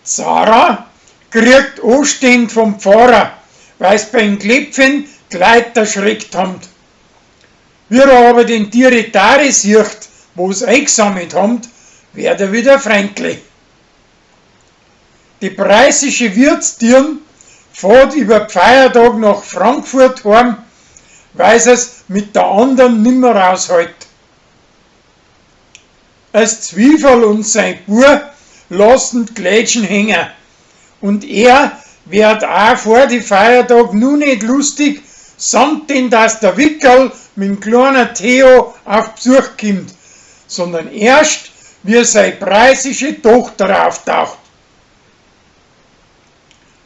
Sarah kriegt Anstände vom Pfarrer, weil's beim Klepfen d'Leit erschreckt habt. Wie er aber den Tiritari sieht, wo's eingesammelt habt, wird er wieder freundlich. Die preußische Wirtsdirn fährt über Feiertag nach Frankfurt heim, weil es mit der anderen nimmer aushält. Als Zwiefel und sein Bub lassen d'Glätschen hängen und er wird auch vor die Feiertag nu nicht lustig, samt denn dass der Wickerl mit dem kleinen Theo auf Besuch kommt, sondern erst, wie seine preußische Tochter auftaucht.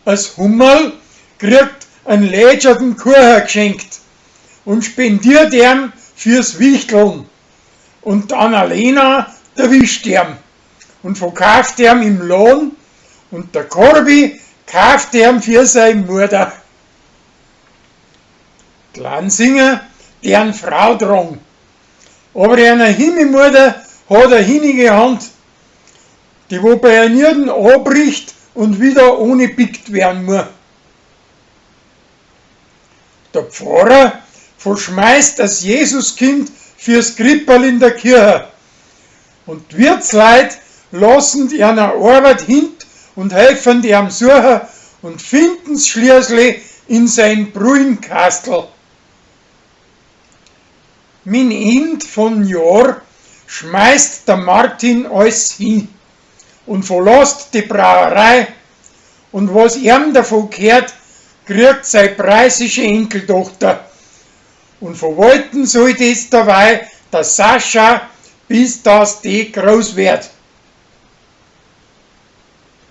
Als Hummerl kriegt ein lätscherten Kuchen geschenkt und spendiert ihm fürs Wichteln. Und die Annalena erwischt ihm und verkauft ihm im Lohn und der Corby kauft ihm für seine Mutter. Die Lansinger, deren Frau drang. Aber einer Himmelmutter hat eine hinige Hand, die wo bei einer abbricht und wieder ohne pickt werden muss. Der Pfarrer verschmeißt das Jesuskind fürs Kripperl in der Kirche. Und die Wirtsleit lassen die einer Arbeit hint und helfen die am Suchen und finden's schließlich in sein Bruinkastel. Min End von Jahr schmeißt der Martin alles hin und verlässt die Brauerei und was ihm davon gehört, kriegt seine preußische Enkeltochter. Und verwalten soll das dabei der Sascha, bis das die groß wird.